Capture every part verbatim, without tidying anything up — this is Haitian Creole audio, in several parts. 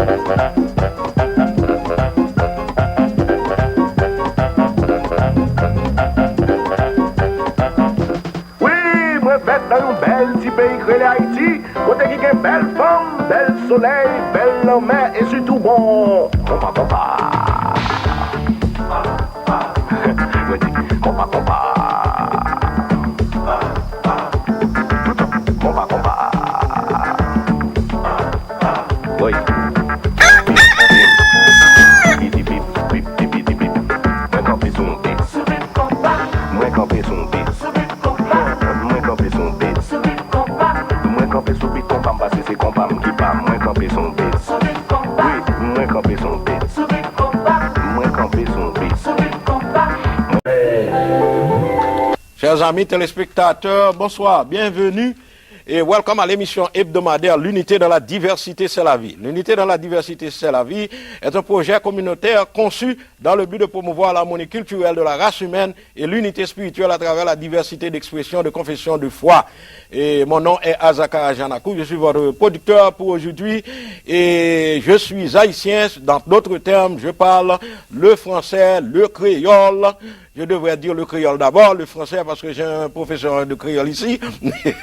Wi, mwen fèt nan yon bèl ti peyi k rele Ayiti, kote ki gen bèl fanm, bèl solèy, bèl lanmè e sitou bon konpa konpa. Mwen di konpa konpa. Konpa konpa. Woy. Bip, bip, bip, bip, bip, bip, bip. Mwen kanpe sou yon bit. Mwen kanpe sou yon bit. Mwen kanpe sou yon bit. Mwen kanpe sou bit konpa m pase se konpa m ki pa m. Mwen kanpe sou yon bit. Wi, mwen kanpe sou yon bit. Mwen kanpe sou yon bit. Chers amis téléspectateurs, bonsoir, bienvenue et welcome à l'émission hebdomadaire L'unité dans la diversité, c'est la vie. L'unité dans la diversité, c'est la vie est un projet communautaire conçu dans le but de promouvoir l'harmonie culturelle de la race humaine et l'unité spirituelle à travers la diversité d'expressions, de confessions, de foi. Et mon nom est Azaka Ajanakou, je suis votre producteur pour aujourd'hui et je suis haïtien. Dans d'autres termes, je parle le français, le créole, je devrais dire le créole d'abord, le français parce que j'ai un professeur de créole ici,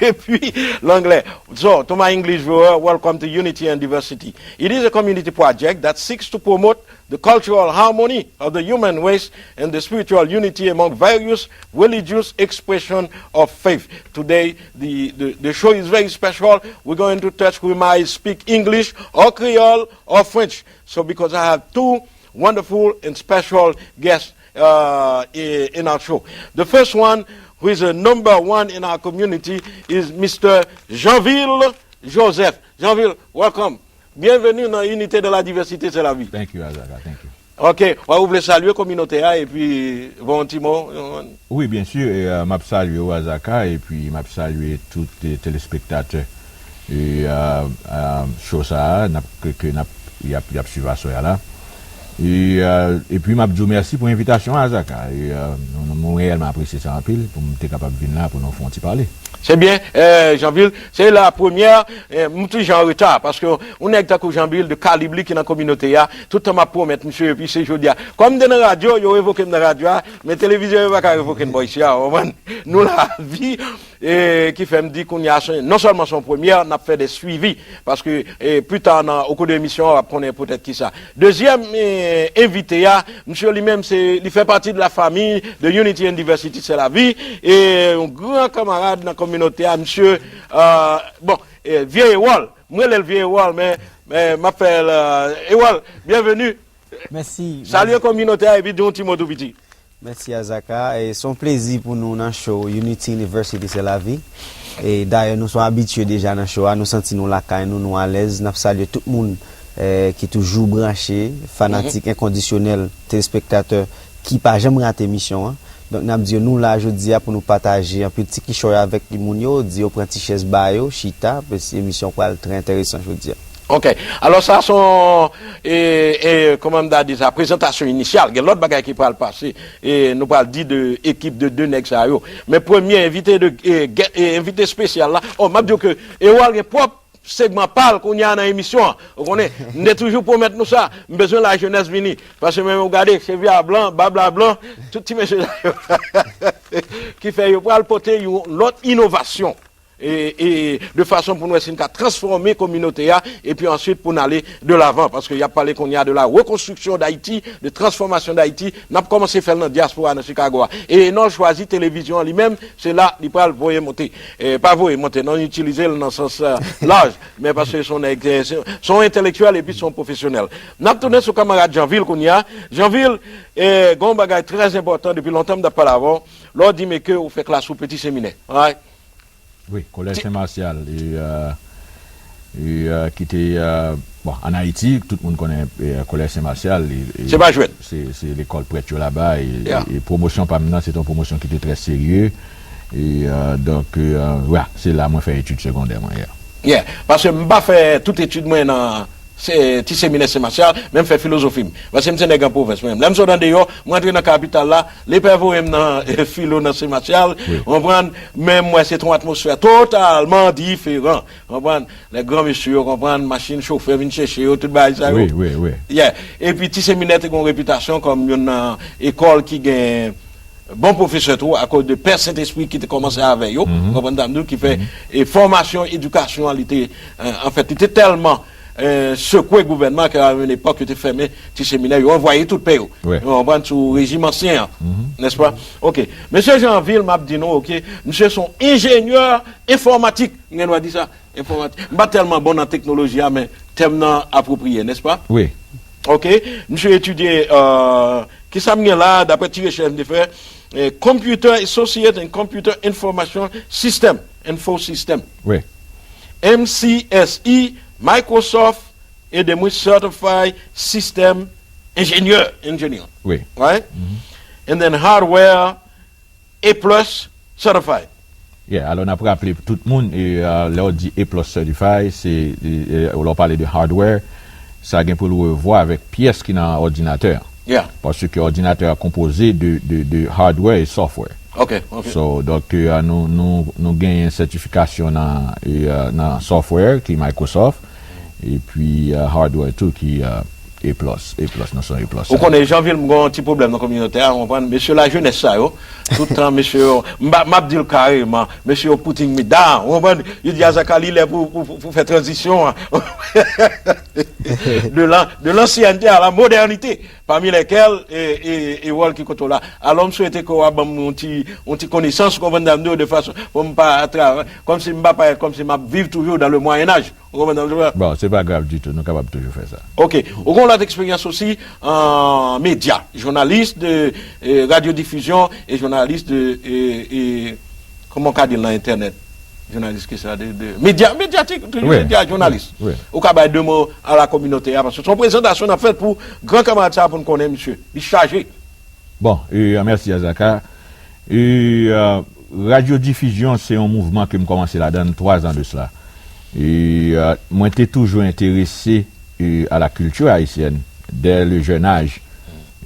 et puis l'anglais. So, to my English viewer, welcome to Unity and Diversity. It is a community project that seeks to promote the cultural harmony of the human race and the spiritual unity among various religious expression of faith. Today, the, the, the show is very special. We're going to touch, we might speak English or Creole or French. So because I have two wonderful and special guests uh, in our show. The first one, who is a number one in our community, is Mister Jeanville Joseph. Jeanville, welcome. Byenveni nan Unité dans la diversité, c'est la vie. Thank you, Azaka. Thank you. Ok, w ap vle salye kominote a epi voye yon ti mo. Wi, byen si, e, uh, m ap salye w, Azaka, epi m ap salye tout e, telespektatè e, uh, uh, show sa a n ap, ke, ke n ap, y ap, y ap swiv aswè a la. E, uh, epi m ap di w mèsi pou envitasyon an, Azaka. E, uh, nou, nou, nou reyèlman apresye sa anpil pou m te kapab vin la pou nou fè yon ti pale. Se byen, eh, Jeanville, se la premyè, eh, m ti jan an reta, paske yon nèg tankou Jeanville de kalib li ki nan kominote a, tout tan m ap pwomèt misye, epi se jodi a. Kòm m te nan radyo, yo revoke m nan radyo a, men televizyon yo pa ka revoke m bò isi a, w konprann? Nou lavi, e ki fè m di kounye a, non sèlman se yon premyè, n ap fè de swivi, paske e, pita nan, au cours de l'émission, w ap konnen poutèt kisa. Dezyèm e, envite a, misye li menm, se, li fè pati de la famille de Unity and Diversity, c'est la vie, e yon gran kanmarad nan kominote a, misye, euh, bon, e, vye Ewòl, m rele l vye Ewòl, men, men m ap fè l, euh, Ewòl, byenveni. Mèsi. Salye kominote a epi di yon ti mo tou piti. Mèsi Azaka. E, se yon plezi pou nou nan show Unity University, c'est la vie. E dayè, nou se yon abitye deja nan show a. Nou santi nou lakay nou, nou alèz. N ap salye tout moun e, ki toujou branche, fanatik enkondisyonèl, telespektatè ki pa janm rate emisyon an. Donk, n ap di yo nou la jodi a pou nou pataje anpil ti kichòy avèk moun yo, di yo pran ti chèz ba yo, chita, paske emisyon pral trè enteresan jodi a. Ok. Alò, sa se yon, e, e, kòman m ta di sa, prezantasyon inisyal. Gen lòt bagay ki pral pase. E nou pral di de ekip de de nèg sa yo. Men premye envite de, e, gè- e, envite espesyal la. Oh, m ap di w ke Ewòl gen pwòp segman pa l kounye a nan emisyon an. Ou konnen, m te toujou pwomèt nou sa. M bezwen lajenès vini. Paske menm ou gade, cheve a blan, bab la blan, tout ti mesye sa yo. Ki fè yo pral pote yon lòt inovasyon. E, e de fason pou n wè si n ka transfòme kominote a, epi answit pou n ale de lavan, paske y ap pale kounye a de la rekonstriksyon d Ayiti, de transfòmasyon d Ayiti, n ap kòmanse fè l nan dyaspora, nan Chicago a. E Enòl chwazi televizyon an li menm, se la li pral voye monte. E, pa voye monte, non, itilize l nan sans e, laj, men paske se yon nèg, e, se se yon entelektyèl epi se yon pwofesyonèl. N ap tounen sou kanmarad Jeanville kounye a. Jeanville, e, gen yon bagay trè enpòtan depi lontan m t ap pale avè w. Lè w di men ke ou fè klas ou Petit Séminaire. Alright? Wi, Collège Saint Martial, e, e, e, ki te, e, bon, ann Ayiti, tout moun konnen e, Collège Saint Martial. E, e, se pa jwèt. Se, se lekòl prèt yo laba, e, e, e pwomosyon pa m nan, se te yon pwomosyon ki te trè serye. E, e, donk, e, vwala, se la mwen fè etid segondè mwen, yeah. Yeah, paske m pa fè tout etid mwen nan se, ti seminè Sen Masyal, men m fè filozofi m. Paske m se nèg an pwovens mwen menm. Lè m sot andeyò, m rantre nan kapital la, lepè voye m nan filo nan Sen Masyal, ou konprann, men m wè se te yon atmosfè totalman diferan. Ou konprann? Lè gran mesye yo, konprann, machin chofè vin chèche yo, tout bagay sa yo. Wi, wi, wi. Yeah. Epi ti seminè te gen yon repitasyon kòm youn nan ekòl ki gen bon pwofesè tou, akoz de Pè Sentespri ki te kòmanse avè yo, ou konprann sa m di w, ki fè, e fòmasyon, edikasyon an, li te, euh, anfèt, li te tèlman, euh, sekwe gouvènman ke a yon epòk, yo te fèmen ti seminè, yo anvwaye tout pè yo. Ou konprann, sou rejim ansyen an, nèspa? Ok. Mesye Jeanville, m ap di nou, ok, misye se yon enjenyè enfòmatik, m gen dwa di sa, enfòmatik. M pa tèlman bon nan teknoloji a, men tèm nan apwopriye, nèspa? Wi. Ok. Misye etidye, euh, kisa m gen la, daprè ti rechèch m te fè, eh, Computer Associate and Computer Information System, Info System. Wi. M C S E, Microsoft, e de mwen Certified System Engineer, engineer. Wi. Right? And then hardware, A plus certified. Yeah, alò n ap raple tout moun, e, uh, lè w di A plus certified, se, e, e, lè w pale de hardware, sa gen pou l revwa avèk pyès ki nan òdinatè an. Yeah. Paske òdinatè a konpoze de, de, de hardware e software. Ok, ok. So, donk, uh, nou, nou, nou genyen sètifikasyon nan, e, uh, nan software ki Microsoft, epi, uh, hardware tou ki, uh, A plus, A plus, nou se yon A plus. Ou konnen, Jeanville, m gen yon ti pwoblèm nan kominote a, ou konprann? Mesye lajenès sa yo, tout tan, mesye yo, m pa, m ap di l kareman, mesye yo putting me down, ou konprann? Yo di, Azaka, li lè pou, pou, pou, pou fè tranzisyon an. De lan-, de l'ancienneté à la modernité, parmi lesquels, e, e, e wòl ki kote w la. Alò, m swete ke w a ban m yon ti, yon ti konesans, ou konprann sa m di w, de fason pou m pa travay, kòmsi m pa parèt, kòmsi m ap viv toujou dans le Moyen Âge. Ou konprann sa m di w la? Bon, se pa grav ditou, nou kapab toujou fè sa. Ok. Ou gen yon lòt eksperyans osi, an medya, jounalis de, e, radyodifizyon e jounalis de, e, e, kòman w ka di l nan entènèt? Jounalis ki sa, de, de, medya, medyatik, toujou wi, medya, jounalis. Wi. Ou ka bay de mo a la kominote a, paske se yon prezantasyon n ap fè pou gran kanmarad sa a pou n konnen, misye. Li chaje. Bon, e, mèsi, Azaka. E, euh, radyodifizyon, se yon mouvman ke m kòmanse ladan l twa zan de sela. E, euh, mwen te toujou enterese, e, a la kilti ayisyèn, dè le jèn aj.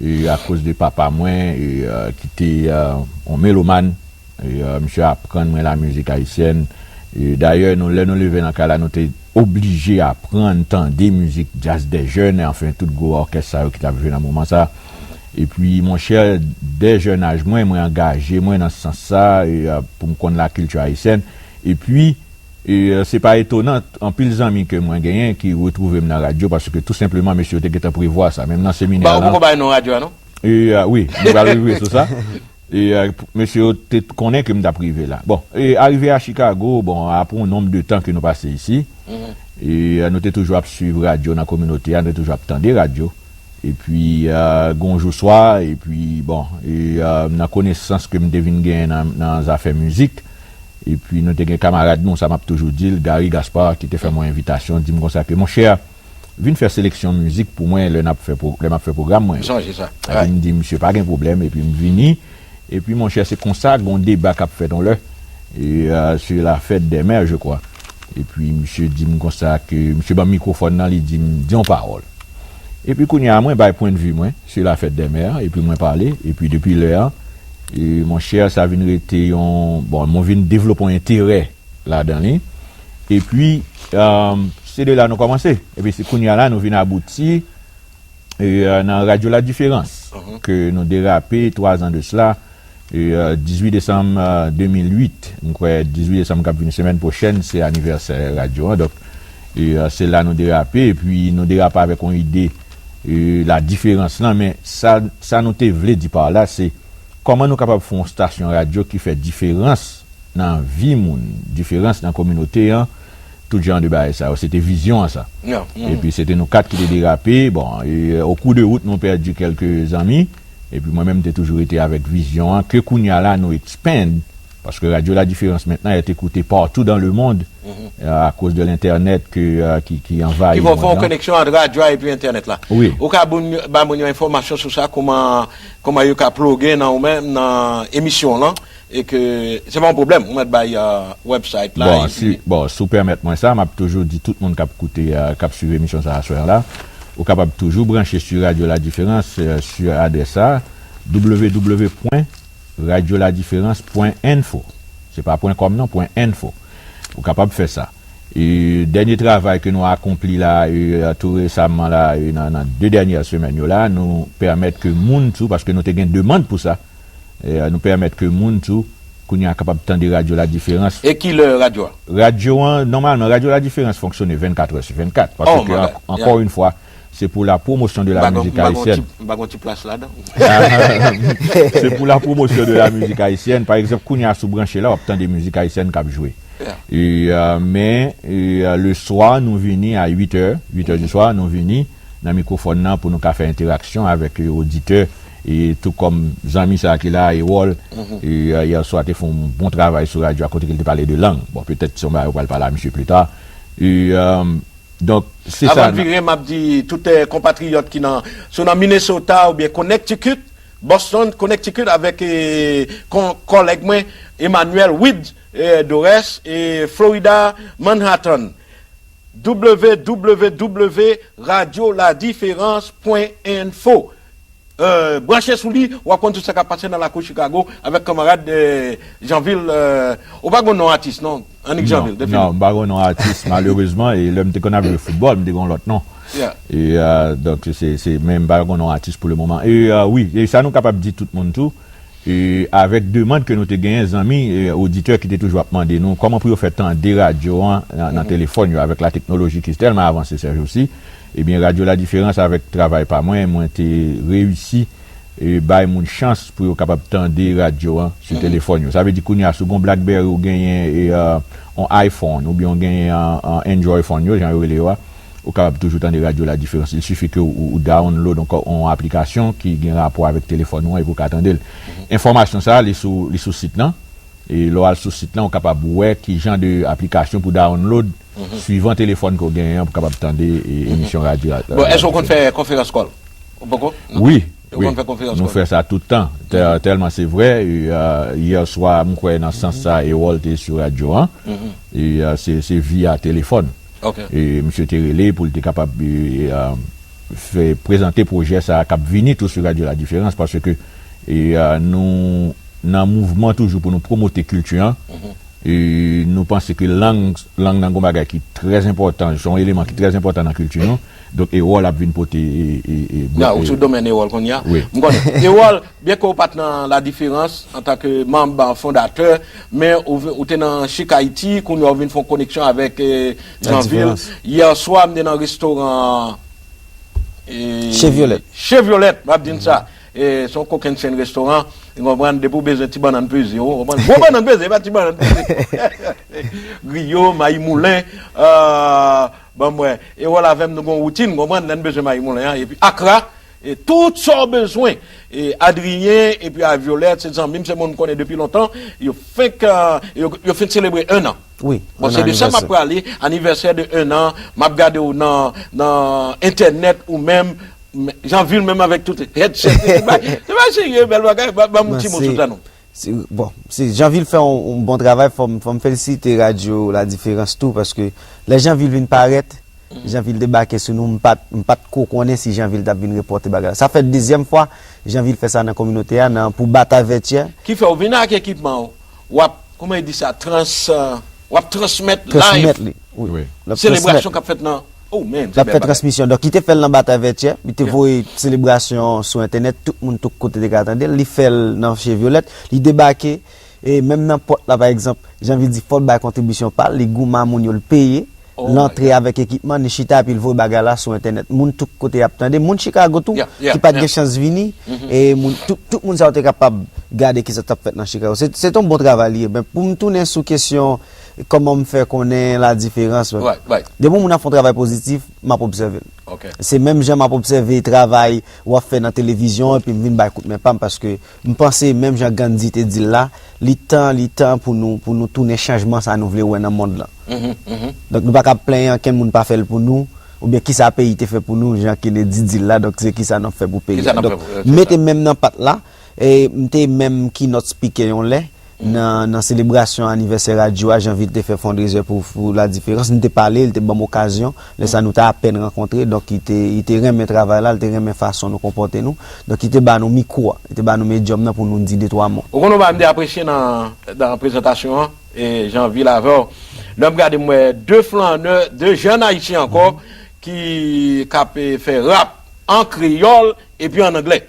E, akoz de papa mwen, e, euh, ki te, euh, yon melomàn, e, euh, misye aprann mwen lamizik ayisyèn. E, dayè, nou, lè nou leve nan kay la, nou te oblije aprann tande mizik djaz dè jèn, anfen, tout gwo òkès sa yo ki t ap jwe nan moman sa. Epi, monchè, dè jèn aj mwen, mwen angaje mwen nan sans sa, e, euh, pou m konn lakilti ayisyèn. Epi, e, euh, se pa etonan, anpil zanmi ke mwen genyen ki retwouve m nan radyo, paske tou senpleman, mesye yo te gentan prevwa sa, menm nan seminè an. Ba, ou poko bay non radyo a, non? E, euh, wi, nou pral rive sou sa. E, euh, mesye yo te konnen ke m t ap rive la. Bon, e, arive a Chicago, bon, apre yon nonb de tan ke nou pase isi, e, euh, nou te toujou ap swiv radyo nan kominote a, nou te toujou ap tande radyo. Epi, euh, gen yon jou swa, epi, bon, e, euh, nan konesans ke m te vin genyen nan, nan zafè mizik, epi nou te gen kamarad nou, sa m ap toujou di l, Gary Gaspard, ki te fè mwen envitasyon, di m konsa ke, monchè, vin fè seleksyon mizik pou mwen lè n ap fè pwo-, lè m ap fè pwogram mwen yo. M sonje sa. Epi m di, misye, pa gen pwoblèm, epi m vini. Epi, monchè, se konsa, gen yon deba k ap fèt yon lè, e, euh, sur la fête des mères, je crois. Epi, misye di m konsa ke, misye ban m mikwofòn nan, li di m, di yon pawòl. Epi, kounye a, mwen bay pwennvi mwen sur la fête des mères, epi mwen pale, epi depi lè a, e, monchè, sa vin rete yon, bon, mwen vin devlope yon enterè ladan li. Epi, euh, se de la nou kòmanse. Epi se kounye a la nou vin abouti, e, euh, nan Radyo La Diferans, ke nou derape twa zan de sela, e, euh, dizuit desanm, euh, de mil uit, m kwè dizuit desanm k ap vini semèn pwochèn, se anivèsè radyo an. Donk, e, euh, se la nou derape, epi nou derape avèk yon ide, e, la diferans lan, men sa, sa nou te vle di pa la, se kòman nou kapab fè yon stasyon radyo ki fè diferans nan vi moun, diferans nan kominote an, tout jan de bagay sa yo. Se te vizyon an sa. Epi se te nou kat ki te derape. Bon, e, au cours de route, nou pèdi kèlke zanmi. Epi mwen menm, m te toujou rete avèk vizyon an, ke kounye a la, nou expand. Paske Radyo La Diferans mentnan est écouté partout dans le monde, euh, à cause de l'internet ke, euh, ki, ki anvayi mond lan. Ki fè yon koneksyon ant radyo a epi entènèt la. Wi. Ou ka ba moun yo enfòmasyon sou sa, kòman, kòman yo ka ploge nan ou menm, nan emisyon lan. e ke se pa yon pwoblèm, ou mèt bay euh, website la. Bon, e- si, bon, si w pèmèt mwen sa, m ap toujou di tout moun k ap koute, euh, k ap swiv emisyon sa aswè la, ou kapab toujou branche sou Radio La Différence, euh, sou adrès sa, w w w pwen radyo la diferans pwen enfo. Se pa pwen kòm non, pwen enfo. Ou kapab fè sa. E dènye travay ke nou akonpli la, e, tou resaman la, e, nan, nan de dènyè semèn yo la, nou pèmèt ke moun tou, paske nou te gen demann pou sa, e, nou pèmèt ke moun tou, kounye a kapab tande Radyo La Diferans. E ki lè radyo a? Radyo an, nòmalman, Radyo La Diferans fonksyone vennkat è sou vennkat, paske an- ankò yon fwa, se pou la promotion de la musique haïtienne. M pa gon ti plas ladan. Se pou la promotion de la musique haïtienne. Pa egzanp, kounye a sou branche la, w ap tande mizik ayisyèn k ap jwe. E, euh, men, e, euh, le swa, nou vini a uit è, uit è di swa, nou vini nan mikwofòn nan pou nou ka fè entèraksyon avèk, euh, oditè, e tou kòm zanmi sa ki la, Erol, e, euh, yè swa te fè yon bon travay sou radyo a kote ke l te pale de lang. Bon, petèt se yon bagay ou pral pale a misye pli ta. E, euh, Donk, se sa. Avan n vire, m ap di tout, eh, konpatriyòt ki nan, si w nan Minnesota oubyen Connecticut, Boston, Connecticut, avèk, eh, kon- kòlèg mwen, Emmanuel Wid, eh, Dores, e Florida, Manhattan. W W W radyo la diferans pwen enfo. Euh, branche sou li, w ap konn tout sa k ap pase nan lakou Chicago avèk kanmarad, euh, Janvil, euh, ou pa gon non atis, non? Annik Janvil, te fini. Non, m pa gon non atis, malerezman, e lè m te konn ap jwe foutbòl, m te gon lòt non. E, euh, donk, se, se, men m pa gon non atis pou le moman. E, euh, wi, e sa nou kapab di tout moun tou, e avèk demann ke nou te genyen, zanmi, e oditè ki te toujou ap mande nou, kòman pou yo fè tande radyo an nan, nan telefòn yo, avèk la teknoloji ki tèlman avanse sèjousi, ebyen, Radyo La Diferans, avèk travay pa mwen, mwen te reyisi, e bay moun chans pou yo kapab tande radyo an sou telefòn yo. Sa vle di, kounye a, si w gen yon BlackBerry, ou genyen, e, euh, yon iPhone, oubyen ou genyen, euh, euh, Android phone yo, jan yo rele yo a, ou kapab toujou tande Radyo La Diferans. Il suffit ke ou, ou download yon, yon aplikasyon ki gen rapò avèk telefòn ou an epi ou ka tande l. Enfòmasyon sa a, li sou, li sou sit lan. E lè w al sou sit lan, ou kapab wè ki jan de aplikasyon pou download, swivan telefòn ke w genyen an, pou kapab tande, e, emisyon radyo a. Bon, èske w konn fè konferans kòl? Ou poko? Non? Wi, wi. Ou konn fè konferans kòl? Nou fè sa tout tan. Tè- Tèlman se vrè, e, euh, yè swa, m kwè nan sans sa, Erol te sou radyo an. E, euh, se, se via telefòn. E misye te rele pou l te kapab, e, euh, fè prezante pwojè sa a k ap vini tou sou Radyo La Diferans, paske, e, euh, nou nan mouvman toujou pou nou pwomote kilti an. E nou panse ke lang, lang nan gon bagay ki trè enpòtan, se yon eleman ki trè enpòtan nan kilti nou. Donk, Erol ap vin pote, e, e, e, bon, sou domèn Erol kounye a. Wi. M konnen. Erol, byen ke w pa t nan La Diferans antanke manm fondatè, men ou, ou te nan Chic Haïti, kounye a w vin fè yon koneksyon avèk, e, Janvil. Yè swa, m te nan restoran, e, Chez Violette. Chez Violette, m ap di n sa. E, se yon kokenn chenn restoran, ou konprann, depi w bezwen ti bannann peze w, ou konprann, gwo bannann peze, pa ti bannann peze. Griyo, mayi moulen, euh, ban m wè, Erol avè m, nou gon woutin, ou konprann, lè n bezwen mayi moulen an, epi akra, e tout sa w bezwen. E Adrien, epi a Violette, se zanmi m, se moun m konnen depi lontan, yo fenk, euh, yo, yo fenk selebre en an. Wi, bon, se de sa m ap prale, anivèsè de en an, m ap gade w nan, nan entènèt ou menm, men, Janvil menm avèk tout headset, se pa, se pa serye, bèl bagay, ba, ba m yon ti mo sou sa non. Se, bon, se Janvil fè yon, yon bon travay, fò m, fò m felisite Radyo La Diferans tou, paske lè Janvil vin parèt, Janvil debake sou nou, m pa t, m pa t ko konnen si Janvil t ap vin repòte bagay la. Sa fè dezyèm fwa Janvil fè sa nan kominote a, nan, pou Batay Vètyè. Ki fè w vin ak ekipman w, w ap, kòman yo di sa, trans, euh, w ap transmèt live. Transmèt li, wi. L ap transmèt. Selebrasyon k ap fèt nan, oh man, se bèl bagay. L ap fè transmisyon. Donk, li te fè l nan Batay Vètyè, li te voye selebrasyon sou entènèt, tout moun, tout kote te ka tande l. Li fè l nan Chez Violette, li debake, e menm nan pòt la, pa egzanp, Janvil di fò l bay kontribisyon pa l, li goumen a moun yo, l peye. L antre avèk ekipman, li chita epi l voye bagay la sou entènèt. Moun tout kote y ap tande, moun Chicago tou, ki pa t gen chans vini, e moun, tout, tout moun sa yo te kapab gade kisa t ap fèt nan Chicago. Se, se te yon bon travay li ye. Men pou m tounen sou kesyon kòman m fè konnen La Diferans, depi yon moun ap fè yon travay pozitif, m ap obsève l. Se menm jan m ap obsève travay w ap fè nan televizyon, epi m vin bay kout men pa m, paske m panse, menm jan Gandhi te di l la, li tan, li tan pou nou, pou nou tounen chanjman sa nou vle wè nan mond lan. Donk, nou pa ka plenyen ankenn moun pa fè l pou nou, oubyen kisa peyi te fè pou nou, jan Kennedy di l la, donk se kisa n ap fè pou peyi a. Donk, m mete men m nan pat la, e m te menm keynote speaker yon lè, Nan, nan selebrasyon anivèsè radyo a, Jeanvil te fè fundraiser pou, pou La Différence. Nou te pale, li te ban m okazyon. Lè sa, nou te apèn rankontre. Donk, li te, li te renmen travay la, li te renmen fason nou konpòte nou. Donk, li te ba nou mikwo a, li te ba nou medyòm nan pou nou di de twa mo. Ou konn yon bagay m te apresye nan, nan prezantasyon an, e Jeanvil avè w. Lè m gade, m wè de flannè, de jèn ayisyen ankò, ki, k ap, eh, fè rap an kreyòl epi an anglè.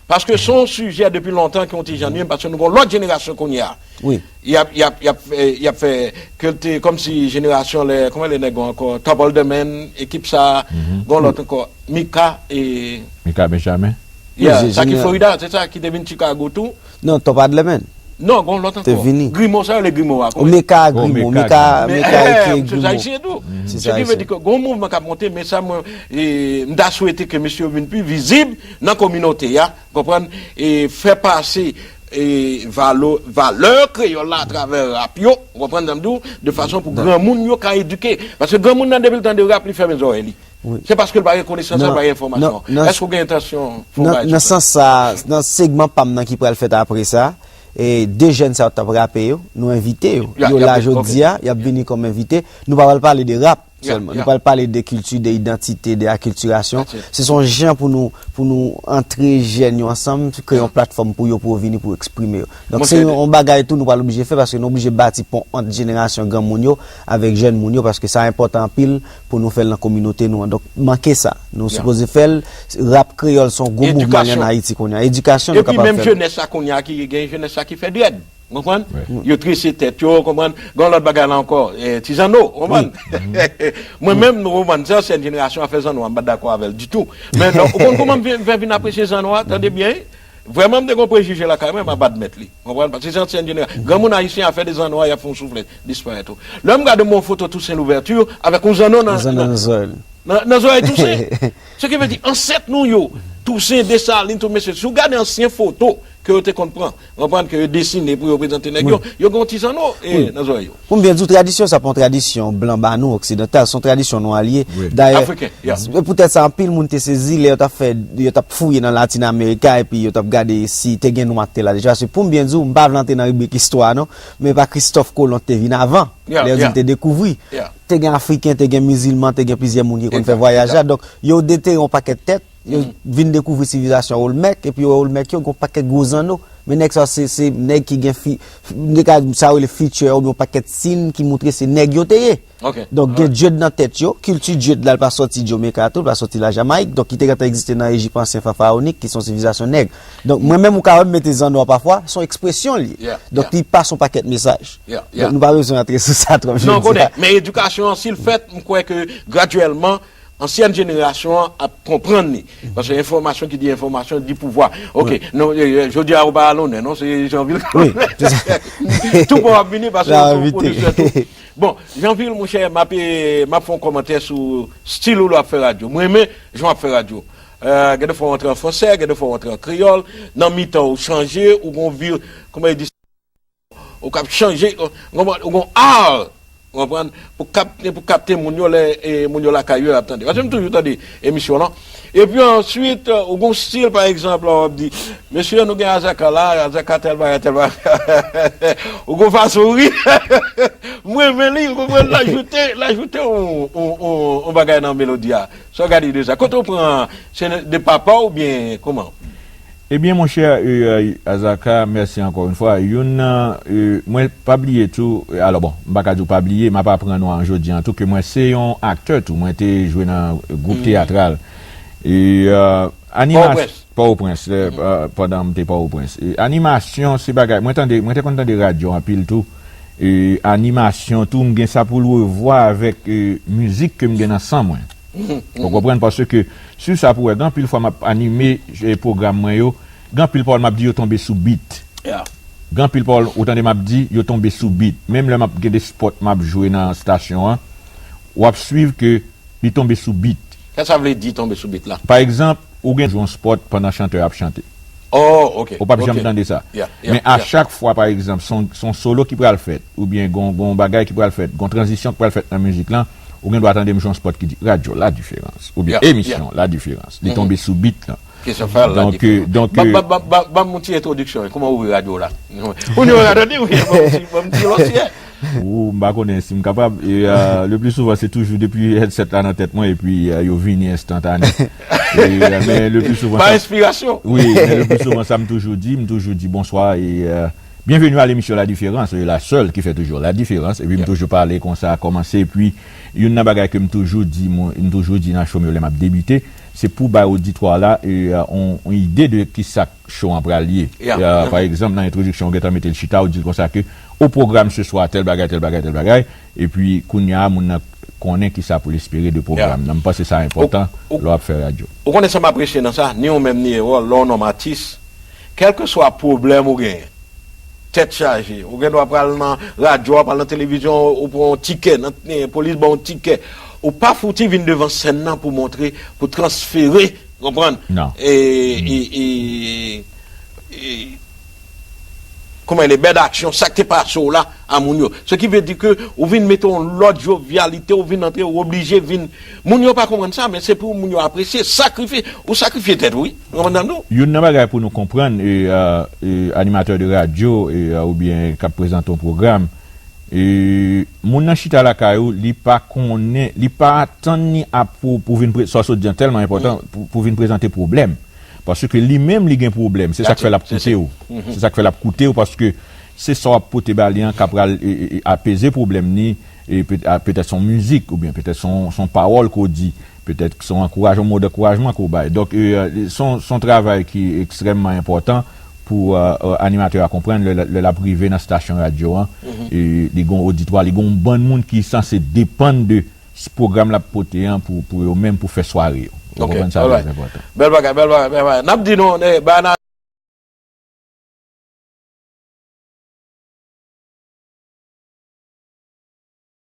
Paske se yon sijè depi lontan ki yon ti jan nwi m, paske nou gen yon lòt jenerasyon kounye a. Wi. Y ap, y ap, y ap, eh, y ap fè ke l te kòmsi jenerasyon lè, kòman lè nèg yo ankò, Top Alderman, ekip sa, gen yon lòt ankò, Mika e Mika Benjamin. Yeah, wi, sa ki Florida, se sa ki te vin Chicago tou. Non, Top Alderman. Non, gen yon lòt ankò. Te vini. Grimo, sa yo rele Grimo a, kòman? Mika Grimo, Mika, Mika eke Grimo. Se sa ayisyen tou. Se ki vle di ke gen yon mouvman k ap monte, men sa mwen, e, m ta swete ke mesye yo vin pi vizib nan kominote a, konprann, e fè pase, e, valo-, valè kreyòl la atravè rap yo, ou konprann sa m di w, de fason pou granmoun yo ka edike. Paske granmoun nan depi l tande rap, li fèmen zòrèy li. Wi. Se paske l pa gen konesans, l pa gen enfòmasyon. Èske w gen entansyon fè yon bagay sou sa? Nan sans sa, nan segman pa m nan ki pral fèt apre sa, e de jèn sa yo t ap rape yo, nou envite yo. Yo la jodi a, y ap vini kòm envite. Nou pa pral pale de rap sèlman. Nou pral pale de kilti, de idantite, de akiltirasyon. Se yon jan pou nou, pou nou antre jèn yo ansanm, kreye yon platfòm pou yo, pou yo vini, pou yo eksprime yo. Donk, se yon bagay tou nou pral oblije fè, paske nou oblije bati pon ant jenerasyon granmoun yo avèk jèn moun yo, paske sa enpòtan anpil pou nou fè l nan kominote nou an. Donk, manke sa. Nou sipoze fè l. Rap kreyòl se yon gwo mouvman li ann Ayiti kounye a. Edikasyon, nou kapab fè l. Epi menm jenès la kounye a ki gen jenès la ki fè dread. Ou konprann? Yo trese tèt yo, konprann? Gen yon lòt bagay la ankò, eh, ti zanno, ou konprann? Mwen menm, ou konprann, se ansyen jenerasyon a fè zanno a, m pa t dakò avè l ditou. Men, non, ou konn kòman m vin, fè vin apresye zanno a, tande byen, wi. Vrèman, m te gen yon prejije lakay mwen, m ap admèt li. Ou konprann? Paske se ansyen jenerasyon. Granmoun ayisyen a fè de zanno a, y ap fè yon souflèt, disparèt ou. Lè m gade m wè yon foto Toussaint Louverture avèk yon zanno nan, nan, nan zòrèy li. Nan, nan zòrèy Tousen. Se ki vle di, ansèt nou yo, Tousen, Desalin, tout mesye, si w gade ansyen foto ke yo te konn pran, konprann ke yo desine pou yo prezante nèg yo, yo gen yon ti zanno, eh, nan zòrèy yo. Pou m byen di w, tradisyon sa pa yon tradisyon blan ba nou, oksidantal, se yon tradisyon nwa li ye. Dayè, e poutèt sa, anpil moun te sezi lè yo t ap fè, yo t ap fouye nan Latin America, epi yo t ap gade si te gen nwa ki te la deja. Paske pou m byen di w, m pa vle antre nan ribrik istwa, non, men pa Kristòf Kolon ki te vin avan, lè yo di l te dekouvri. Te gen Afriken, te gen mizilman, te gen plizyè moun ki konn fè vwayaj la. Donk, yo detere yon pakèt tèt, yo vin dekouvri sivilizasyon Olmèk, epi yo wè Olmèk yo, gen yon pakèt gwo zanno. Men nèg sa, se, se nèg ki gen fi, nèg sa yo rele feature, oubyen yon pakèt siy ki montre se nèg yo te ye. Donk, gen Djed nan tèt yo, kilti Djed la, l pa sòti Jamaica tou, l pa sòti Lajamayik, donk, li te gentan egziste nan Ejip ansyen farawonik, ki se yon sivilizasyon nèg. Donk, mwen menm, ou ka wè m mete zanno a pafwa, se yon ekspresyon li ye. Donk, li pase yon pakèt mesaj. Donk, nou pa bezwen antre sou sa twòp jodi a. Non, konnen, men edikasyon an, si l fèt, m kwè ke gradyèlman, ansyèn jenerasyon an ap konprann li. Paske enfòmasyon ki di enfòmasyon di pouvwa. Ok, non, eh, eh, jodi a ou pa al onè, non, se Jeanvil. Tou pa w ap vini paske ou se yon pwodisè tou. Bon, Jeanvil, monchè, m ap, eh, m ap fè yon kòmantè sou stil ou lè w ap fè radyo. Mwen renmen jan w ap fè radyo. Eh, gen de fwa w antre an fransè, gen de fwa w antre an kreyòl. Nan mitan ou chanje, ou gon vir, kòman yo di sa? Ou k ap chanje, ou, ou gon art, ou konprann, pou kapte, pou kapte moun yo lè, eh, moun yo lakay yo, y ap tande. Paske m toujou tande emisyon lan. Epi answit, eh, ou gon stil, pa egzanp, w ap di, mesye, nou gen Azaka la, Azaka tèl bagay, tèl bagay. Ou gon fason w ri. Mwen renmen li, ou konprann, l ajoute, l ajoute yon, yon, yon, yon bagay nan melodi a. Sa w gade de sa? Kote w pran, se de papa w oubyen kòman? Ebyen, monchè, eh, Azaka, mèsi ankò yon fwa. Youn nan, eh, mwen pa bliye tou, eh, alò bon, m pa ka di w pa bliye, m ap aprann ou an jodi an tou, ke mwen se yon aktè tou, mwen te jwe nan gwoup teyatral. E, eh, animas-, Pòtoprens, eh, eh, pandan m te Pòtoprens. E animasyon, se bagay, mwen tande, mwen te konn tande radyo anpil tou. E animasyon tou, m gen sa pou l revwa avèk, eh, mizik ke m gen nan san mwen. Ou konprann? Paske, si sa pou wè, gen anpil fwa m ap anime, eh, pwogram mwen yo, gen anpil pawòl m ap di yo tonbe sou beat. Gen anpil pawòl, ou tande m ap di, yo tonbe sou beat. Menm lè m ap gen de spot m ap jwe nan estasyon an, w ap swiv ke li tonbe sou beat. Sa sa vle di tonbe sou beat la? Pa egzanp, ou gen jwe yon spot pandan chantè a ap chante. Oh, ok. Ou p ap janm tande sa. Men a chak fwa, pa egzanp, se yon, se yon solo ki pral fèt, oubyen gon, gon bagay ki pral fèt, gon tranzisyon ki pral fèt nan mizik lan, ou gen dwa tande m jwe yon spot ki di radyo La Différence, oubyen emisyon La Différence. Li tonbe sou beat lan. Kesyon fè la. Donk, euh, diferan. Donk, euh, ban m yon ti entwodiksyon, kouman ouvri radyo la? Ou ni radyo ni, wi, ban m ti, ban m ti lòsyè. Ou, m pa konnen si m kapab. E, euh, le plus souvent, se toujou depi headset la nan tèt mwen, epi, euh, yo vini enstantane. E, euh, men le plus souvent, pa sa, enspirasyon. Wi, men le plus souvent, sa m toujou di, m toujou di bonswa e, euh, bienvenue à l'émission La Différence, euh, la seule qui fait toujours la différence. Epi m toujou pale konsa, kòmanse, epi youn nan bagay ke m toujou di, mwen, m toujou di nan show m yo lè m ap debite, se pou bay oditwa la, euh, on, on ide de kisa show an pral ye. Yeah. Euh, pa egzanp, nan entwodiksyon, ou gentan mete l chita, ou di l konsa ke au programme ce soir, tèl bagay, tèl bagay, tèl bagay, epi kounye a, moun nan konnen kisa pou l espere de pwogram nan. M panse sa enpòtan lè w ap fè radyo. Ou konnen sa m apresye nan sa, ni ou menm, ni Erol, lè w nonm atis, kèlkeswa pwoblèm ou genyen, tèt chaje, ou gen dwa pral nan radyo a, pral nan televizyon, ou pran yon tikè, nan, eh, polis ba w yon tikè. Ou pa fouti vin devan sèn nan pou montre, pou transfere, konprann? Non. E, e, e, e, kòman e bèl aksyon, sa k te pase w la, a moun yo. Se ki vle di ke ou vin mete yon lòt jovyalite, ou vin antre, ou oblije vin. Moun yo pa konprann sa, men se pou moun yo apresye, sakrifye, ou sakrifye tèt ou, wi. Ou konprann non? Youn nan bagay pou nou konprann, e, e, e, animatè de radyo, e, e, oubyen k ap prezante yon pwogram, e, moun nan chita lakay ou, li pa konnen, li pa atann ni ap pou, pou vin pre-, sa w sot di an tèlman enpòtan, pou, pou vin prezante pwoblèm. Paske li menm, li gen pwoblèm. Se sa k fè l ap koute w. Se sa k fè l ap koute w, paske se sa w ap pote ba li an k ap pral, e, e, e, apeze pwoblèm ni, e pe-, a, petèt se yon mizik, oubyen petèt se yon, se yon pawòl ke w di, petèt se yon ankouraj-, yon mo dankourajman ke w bay. Donk, e, e, se yon, se yon travay ki ekstrèmman enpòtan pou, e, e, animatè a konprann lè, lè, lè l ap rive nan stasyon radyo an, e, li gen yon oditwa, li gen yon bann moun ki sanse depann de s-, pwogram l ap pote an pou, pou yo menm, pou fè sware yo. Ou konprann sa trè enpòtan. Bèl bagay, bèl bagay, bèl bagay. N ap di nou, eh, bagay nan